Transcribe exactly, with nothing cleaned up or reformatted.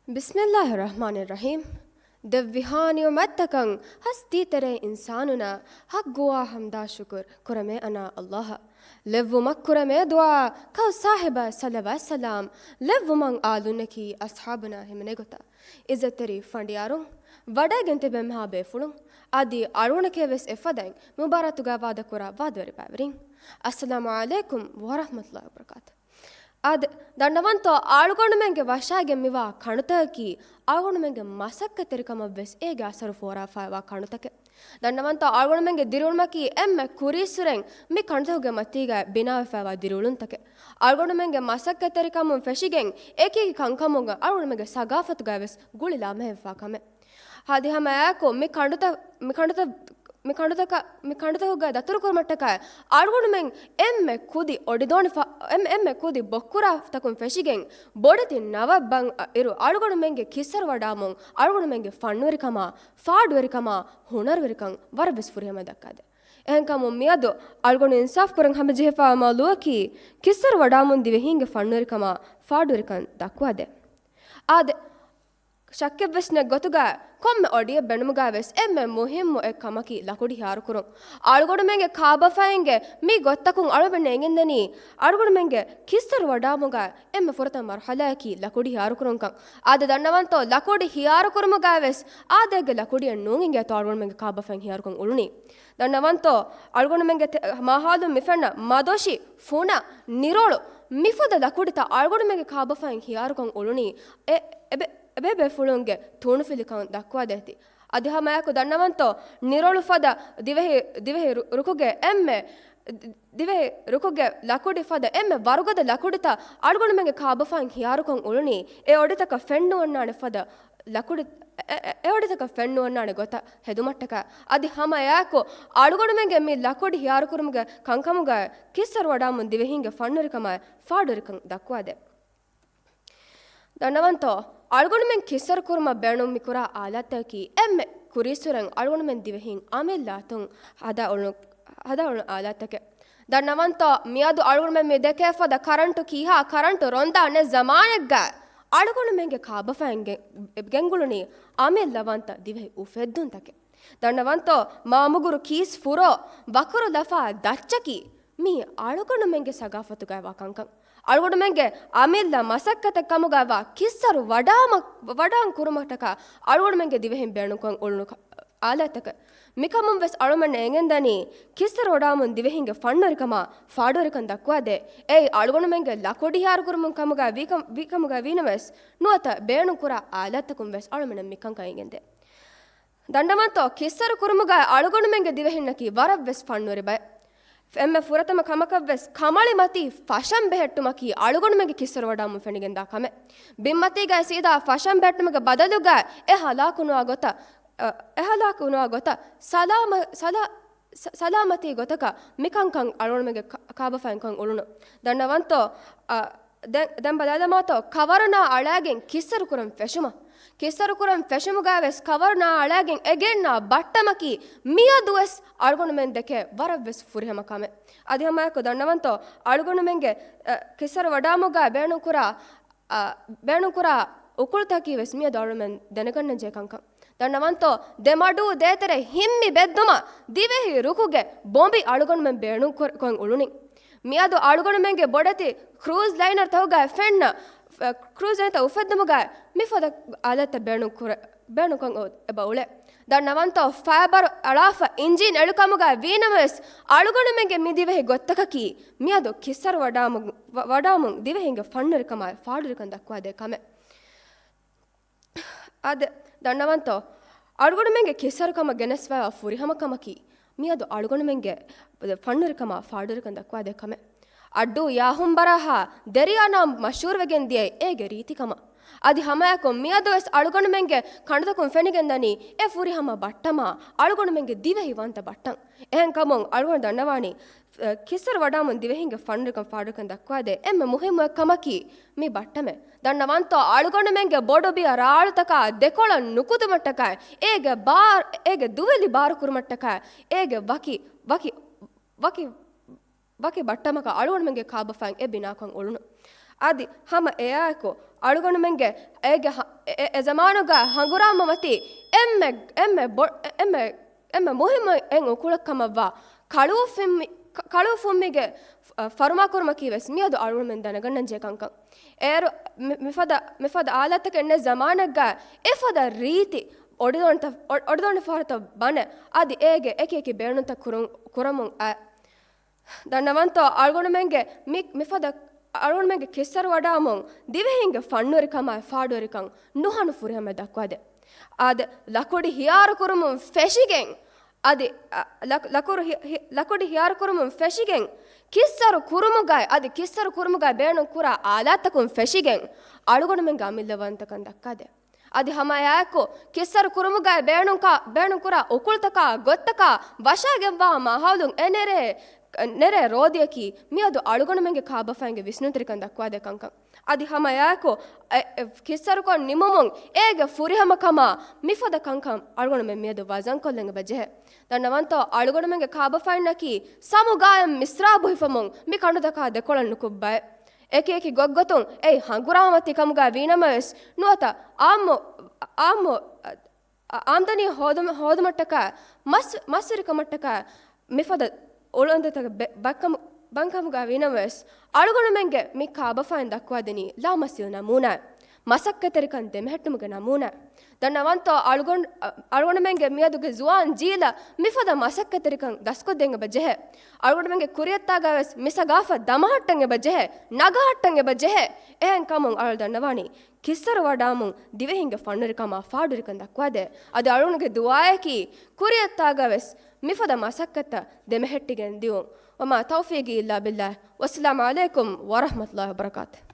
ބިސްމިއްލާހި ރަޙްމާނި ރަޙީމް. ދެއްވިހާ ނިޢުމަތްތަކަށް ހަސް ދީތެރޭ އިންސާނުންނަށް ޙައްޤުވާ ޙަމްދާ ޝުކުރު ކުރަމޭ އަނާ ﷲ އަށް. ލެއްވުމަށް ކުރަމޭ ދުޢާ ކައު ސާހިބަށް ޞަލަވާތް ސަލާމް. ލެއްވުމަށް އާލުންނަކީ އަޞްޙާބުންނާ ހިމެނޭ ގޮތަށް. ޢިއްޒަތްތެރި ފަނޑިޔާރުން، ވަޑައިގެން ތިބޭ މިހާ ބޭފުޅުން، އަދި އަޅުގަނޑަކަށް ވެސް އެފަދައިން މުބާރާތުގަ ވާދަކުރާ ވާދަވެރި ބައިވެރިން، އައްސަލާމު ޢަލައިކުމް ވަރަޙްމަތުﷲ ވަބަރަކާތު. އާދެ، ދަންނަވަންތޯ، އަޅުގަނޑުމެންގެ ވަށާގެން މިވާ ކަނޑުތަކަކީ އަޅުގަނޑުމެންގެ މަސައްކަތްތެރިކަމަށް ވެސް އޭގެ އަސަރު ފޯރާފައިވާ ކަނޑުތަކެއް. ދަންނަވަންތޯ، އަޅުގަނޑުމެންގެ ދިރިއުޅުމަކީ އެންމެ ކުރީއްސުރެން މި ކަނޑުތަކުގެ މަތީގައި ބިނާވެފައިވާ ދިރިއުޅުންތަކެއް. އަޅުގަނޑުމެންގެ މަސައްކަތްތެރިކަމުން ފެށިގެން އެކި އެކި ކަންކަމުން އަޅުގަނޑުމެންގެ ސަގާފަތުގައި ވެސް ގުޅި ލަމާފައިވާ ކަމެއް. އަދި ހަމައެއާއެކު މި ކަނޑުތަ-، މި ކަނޑުތަ-، މި ކަނޑުތަކަށް، މި ކަނޑުތަކުގައި ދަތުރުކުރުމަށްޓަކައި އަޅުގަނޑުމެން އެންމެ ކުދި އޮޑިދޯނި ފަ-، އެން-، އެންމެ ކުދި ބޮއްކުރާތަކުން ފެށިގެން ބޮޑެތި ނަވަ ބަން އިރު އަޅުގަނޑުމެންގެ ކިއްސަރު ވަޑާމުން އަޅުގަނޑުމެންގެ ފަންނުވެރިކަމާ، ފާޑުވެރިކަމާ، ހުނަރުވެރިކަން ވަރަށް ވެސް ފުރިހަމަ ދައްކާދޭ. އެހެންކަމުން މިއަދު އަޅުގަނޑު އިންސާފު ކުރަން ހަމަޖެހިފައިވާ މައުޟޫއަކީ ކިއްސަރު ވަޑާމުން ދިވެހީންގެ ފަންނުވެރިކަމާ، ފާޑުވެރިކަން ދައްކުވާދޭ. އާދެ، ޝައްކެއްވެސް ނެތް ގޮތުގަ ކޮންމެ އޮޑިއެއް ބޭނުމުގަ ވެސް އެންމެ މުހިއްމު އެއް ކަމަކީ ލަކުޑި ހިޔާރުކުރުން. އަޅުގަނޑުމެންގެ ކާބަފައިންގެ މި ގޮތްތަކުން އަޅުމެން އެނގެންދަނީ އަޅުގަނޑުމެންގެ ކިއްސަރު ވަޑާމުގަ އެންމެ ފުރަތަމަ މަރުޙަލާއަކީ ލަކުޑި ހިޔާރުކުރުންކަން. އާދެ، ދަންނަވަންތޯ، ލަކުޑި ހިޔާރުކުރުމުގަ ވެސް އާދެ އޭގެ ލަކުޑިއެއް ނޫން އިނގޭތޯ އަޅުގަނޑުމެންގެ ކާބަފައިން ހިޔާރުކޮށް އުޅުނީ. ދަންނަވަންތޯ، އަޅުގަނޑުމެންގެ ތެ-، މާހައުލުން މި ފެންނަ މަދޮށި، ފުނަ، ނިރޮޅު، މިފަދަ ލަކުޑިތައް އަޅުގަނޑުމެންގެ ކާބަފައިން ހިޔާރުކޮށް އުޅުނީ އެ-، އެބެ-، އެބޭބޭފުޅުންގެ ތޫނުފިލިކަން ދައްކުވާދޭތީ. އަދި ހަމައެއާއެކު ދަންނަވަންތޯ، ނިރޮޅު ފަދަ ދިވެހި، ދިވެހި ރު-، ރުކުގެ އެންމެ، ދިވެހި ރުކުގެ ލަކުޑި ފަދަ އެންމެ ވަރުގަދަ ލަކުޑިތައް އަޅުގަނޑުމެންގެ ކާބަފައިން ހިޔާރުކޮށް އުޅުނީ އެ އޮޑިތަކަށް ފެންނުވަންނާނެ ފަދަ ލަކުޑި، އެ-، އެ-، އެ އޮޑިތަކަށް ފެންނުވަންނާނެ ގޮތަށް ހެދުމަށްޓަކައި. އަދި ހަމައެއާއެކު އަޅުގަނޑުމެންގެ މި ލަކުޑި ހިޔާރުކުރުމުގެ ކަންކަމުގައި ކިއްސަރު ވަޑާމުން ދިވެހީންގެ ފަންނުވެރިކަމާއި ފާޑުވެރިކަން ދައްކުވާދޭ. ދަންނަވަންތޯ، އަޅުގަނޑުމެން ކިއްސަރު ކުރުމަށް ބޭނުން މިކުރާ އާލާތްތަކަކީ އެންމެ ކުރީއްސުރެން އަޅުގަނޑުމެން ދިވެހީން އަމިއްލަ އަތުން ހަދާ އުޅުނު-، ހަދާ އުޅުނު އާލާތްތަކެއް. ދަންނަވަންތޯ، މިއަދު އަޅުގަނޑުމެން މި ދެކޭ ފަދަ ކަރަންޓު ކީހާ ކަރަންޓު ރޮނދާނެ ޒަމާނެއްގަ އަޅުގަނޑުމެންގެ ކާބަފައިން ގެ-، ގެންގުޅުނީ އަމިއްލަވަންތަ ދިވެހި އުފެއްދުންތަކެއް. ދަންނަވަންތޯ، މާމުގުރު ކީސް ފުރޯ ވަކުރު ލަފާ ދައްޗަކީ މީ އަޅުގަނޑުމެންގެ ސަގާފަތުގައިވާ ކަންކަން. އަޅުގަނޑުމެންގެ އަމިއްލަ މަސައްކަތެއް ކަމުގައިވާ ކިއްސަރު ވަޑާމަ-، ވަޑާން ކުރުމަށްޓަކާ އަޅުގަނޑުމެންގެ ދިވެހިން ބޭނުންކޮށް އުޅުނު ކަ-، އާލާތްތަކެއް. މިކަމުން ވެސް އަޅުމެން އެނގެންދަނީ ކިއްސަރު ވަޑާމުން ދިވެހިންގެ ފަންނުވެރިކަމާ ފާޑުވެރިކަން ދައްކުވާދޭ. އެއީ އަޅުގަނޑުމެންގެ ލަކުޑި ހިޔާރުކުރުމުން ކަމުގައި ވީކަމް-، ވީކަމުގައި ވީނަމަވެސް ނުވަތަ ބޭނުންކުރާ އާލާތްތަކުން ވެސް އަޅުމެންނަށް މިކަންކަން އެނގެންދޭ. ދަންނަވަންތޯ، ކިއްސަރު ކުރުމުގައި އަޅުގަނޑުމެންގެ ދިވެހިންނަކީ ވަރަށް ވެސް ފަންނުވެރި ބައެއް. އެންމެ ފުރަތަމަ ކަމަކަށް ވެސް ކަމަޅި މަތީ ފަށަން ބެހެއްޓުމަކީ އަޅުގަނޑުމެންގެ ކިއްސަރު ވަޑާމުން ފެނިގެންދާ ކަމެއް. ބިންމަތީގައި ސީދާ ފަށަން ބެހެއްޓުމުގެ ބަދަލުގައި އެ ހަލާކުނުވާ ގޮތަށް، އަ، އެ ހަލާކުނުވާ ގޮތަށް ސަލާމަ-، ސަލާ-، ސަ-، ސަލާމަތީ ގޮތަކަށް މިކަންކަން އަޅުގަނޑުމެންގެ ކަ-، ކާބަފައިން ކޮށް އުޅުނު. ދަންނަވަންތޯ، އަ، ދެން، ދެން ބަލާލަމާތޯ، ކަވަރުނާ އަޅާގެން ކިއްސަރު ކުރަން ފެށުމަށް. ކިއްސަރު ކުރަން ފެށުމުގައި ވެސް ކަވަރުނާ އަޅާގެން އެ ގެންނާ ބައްޓަމަކީ މިއަދު ވެސް އަޅުގަނޑުމެން ދެކޭ ވަރަށް ވެސް ފުރިހަމަ ކަމެއް. އަދި ހަމައެކު ދަންނަވަންތޯ، އަޅުގަނޑުމެންގެ، އަ، ކިއްސަރު ވަޑާމުގައި ބޭނުންކުރާ، އަ، ބޭނުންކުރާ އުކުޅުތަކީ ވެސް މިއަދު އަޅުމެން ދެނެގަންނަންޖެހޭ ކަންކަން. ދަންނަވަންތޯ، ދެ މަޑޫ ދޭތެރެ ހިންމި ބެއްދުމަށް ދިވެހި ރުކުގެ ބޮމބި އަޅުގަނޑުމެން ބޭނުން ކޮ-، ކޮށް އުޅުނީ. މިއަދު އަޅުގަނޑުމެންގެ ބޮޑެތި ކްރޫޒް ލައިނަރުތަކުގައި ފެންނަ، އަ، ކްރޫޒް ލައިނަރުތައް އުފެއްދުމުގައި މިފަދަ އާލާތްތައް ބޭނުން ކުރެ-، ބޭނުންކޮށް އެބަ އުޅޭ. ދަންނަވަންތޯ، ފައިބަރު އަޅާފަ އިންޖީން އެޅިކަމުގައި ވީނަމަވެސް އަޅުގަނޑުމެންގެ މި ދިވެހި ގޮތްތަކަކީ މިއަދު ކިއްސަރު ވަޑާމު-، ވަ-، ވަޑާމުން ދިވެހިންގެ ފަންނުވެރިކަމާއި ފާޑުވެރިކަން ދައްކުވާދޭ ކަމެއް. އާދެ، ދަންނަވަންތޯ، އަޅުގަނޑުމެންގެ ކިއްސަރުކަމަށް ގެނެސްފައިވާ ފުރިހަމަ ކަމަކީ، މިއަދު އަޅުގަނޑުމެންގެ ފަންނުވެރިކަމާ ފާޑުވެރިކަން ދައްކުވާދޭ ކަމެއް. އައްޑޫ ޔާހުން ބަރާހާ ދެރިއަނާ މަޝްހޫރުވެގެން ދިޔައީ އޭގެ ރީތިކަމަށް. އަދި ހަމައެކު މިއަދުވެސް އަޅުގަނޑުމެންގެ ކަނޑުތަކުން ފެނިގެންދަނީ އެ ފުރިހަމަ ބައްޓަމާ އަޅުގަނޑުމެންގެ ދިވެހިވަންތަ ބައްޓަން. އެހެންކަމުން އަޅުގަނޑު ދަންނަވާނީ، އަ، ކިއްސަރު ވަޑާމުން ދިވެހިންގެ ފަންނުވެރިކަން ފާޑުވެރިކަން ދައްކުވާދޭ އެންމެ މުހިއްމު އެއް ކަމަކީ މި ބައްޓަމެއް. ދަންނަވަންތޯ، އަޅުގަނޑުމެންގެ ބޮޑު ބިޔަ ރާޅުތަކާ ދެކޮޅަށް ނުކުތުމަށްޓަކައި، އޭގެ ބާރު، އޭގެ ދުވެލި ބާރު ކުރުމަށްޓަކައި، އޭގެ ވަކި، ވަކި، ވަކި، ވަކި ބައްޓަމަކަށް އަޅުގަނޑުމެންގެ ކާބަފައިން އެ ބިނާކޮށް އުޅުނު. އަދި ހަމަ އެއާއެކު އަޅުގަނޑުމެންގެ އޭގެ ހަ-، އެ، އެ، އެ ޒަމާނުގަ ހަނގުރާމަ މަތީ އެންމެ، އެންމެ ބޮ-، އެ، އެންމެ، އެންމެ މުހިއްމު އެއް އުކުޅަށް ކަމަށްވާ ކަޅުއުފުންމި-، ކަ-، ކަޅުއުފުންމީގެ ފަ-، ފަރުމާކުރުމަކީ ވެސް މިއަދު އަޅުގަނޑުމެން ދަނެގަންނަންޖެހޭ ކަންކަން. އޭރު މި-، މިފަދަ، މިފަދަ އާލާތްތަކެއް ނެތް ޒަމާނެއްގަ އެފަދަ ރީތި އޮޑިދޮންތަ-، އޮ-، އޮޑިދޮނިފަހަރުތައް ބަނެ އަދި އޭގެ އެކި އެކި ބޭނުންތައް ކުރު-، ކުރަމުން އައި. ދަންނަވަންތޯ، އަޅުގަނޑުމެންގެ މި-، މިފަދަ އަޅުގަނޑުމެންގެ ކިއްސަރު ވަޑާމުން ދިވެހިންގެ ފަންނުވެރިކަމާއި ފާޑުވެރިކަން ނުހަނު ފުރިހަމަ ދައްކާދޭ. އާދެ، ލަކުޑި ހިޔާރު ކުރުމުން ފެށިގެން، އަދި، އަ، ލަ-، ލަކުޑު ހި-، ހި-، ލަކުޑި ހިޔާރު ކުރުމުން ފެށިގެން، ކިއްސަރު ކުރުމުގައި، އަދި ކިއްސަރު ކުރުމުގައި ބޭނުން ކުރާ އާލާތްތަކުން ފެށިގެން، އަޅުގަނޑުމެންގެ އަމިއްލަވަންތަކަން ދައްކާދޭ. އަދި ހަމައެއާއެކު ކިއްސަރު ކުރުމުގައި ބޭނުންކާ-، ބޭނުންކުރާ އުކުޅުތަކާ ގޮތްތަކާ ވަށާގެންވާ މާހައުލުން އެނެރޭ، ނެރޭ ރޯދިޔަކީ މިއަދު އަޅުގަނޑުމެންގެ ކާބަފައިންގެ ވިސްނުންތެރިކަން ދައްކުވާދޭ ކަންކަން. އަދި ހަމައެއާއެކު އެ، އެ، ކިއްސަރުކޮށް ނިމުމުން އޭގެ ފުރިހަމަކަމާ މިފަދަ ކަންކަން އަޅުގަނޑުމެން މިއަދު ވަޒަންކޮށްލަން އެބަ ޖެހޭ. ދަންނަވަންތޯ، އަޅުގަނޑުމެންގެ ކާބަފައިންނަކީ ސަމުގާއިމް މިސްރާބު ހިފަމުން މި ކަނޑުތަކާ ދެކޮޅަށް ނުކުއްބައެއް. އެކި އެކި ގޮތްގޮތުން އެއީ ހަނގުރާމަތި ކަމުގައި ވީނަމަވެސް، ނުވަތަ އާއްމު، އާއްމު، އާ، އާމްދަނީ ހޯދުމަ-، ހޯދުމަށްޓަކާ، މަސް-، މަސްވެރިކަމަށްޓަކާ މިފަދަ އުޅަނދުތަކެއް ބެ-، ބައްކަމު-، ބަންކަމުގައި ވީނަމަވެސް، އަޅުގަނޑުމެންގެ މި ކާބަފައިން ދައްކުވާދިނީ ލާމަސީލު ނަމޫނާއެއް، މަސައްކަތްތެރިކަން ދެމެހެއްޓުމުގެ ނަމޫނާއެއް. ދަންނަވަންތޯ، އަޅުގަނޑު-، އަ-، އަޅުގަނޑުމެންގެ މިއަދުގެ ޒުވާން ޖީލަށް މިފަދަ މަސައްކަތްތެރިކަން ދަސްކޮށްދޭން އެބަ ޖެހޭ. އަޅުގަނޑުމެންގެ ކުރިއަށްތާގަވެސް މި ސަގާފަތް ދަމަހައްޓަން އެބަ ޖެހޭ، ނަގަހައްޓަން އެބަ ޖެހޭ. އެހެން ކަމުން އަޅު ދަންނަވާނީ، ކިއްސަރު ވަޑާމުން ދިވެހިންގެ ފަންނުވެރިކަމާ ފާޑުވެރިކަން ދައްކުވާދޭ. އަދި އަޅުގަނޑުގެ ދުޢާއަކީ، ކުރިއަށްތާގަވެސް މިފަދަ މަސައްކަތްތައް ދެމެހެއްޓިގެން ދިއުން. وما توفيقي إلا بالله. والسلام عليكم ورحمة الله وبركاته.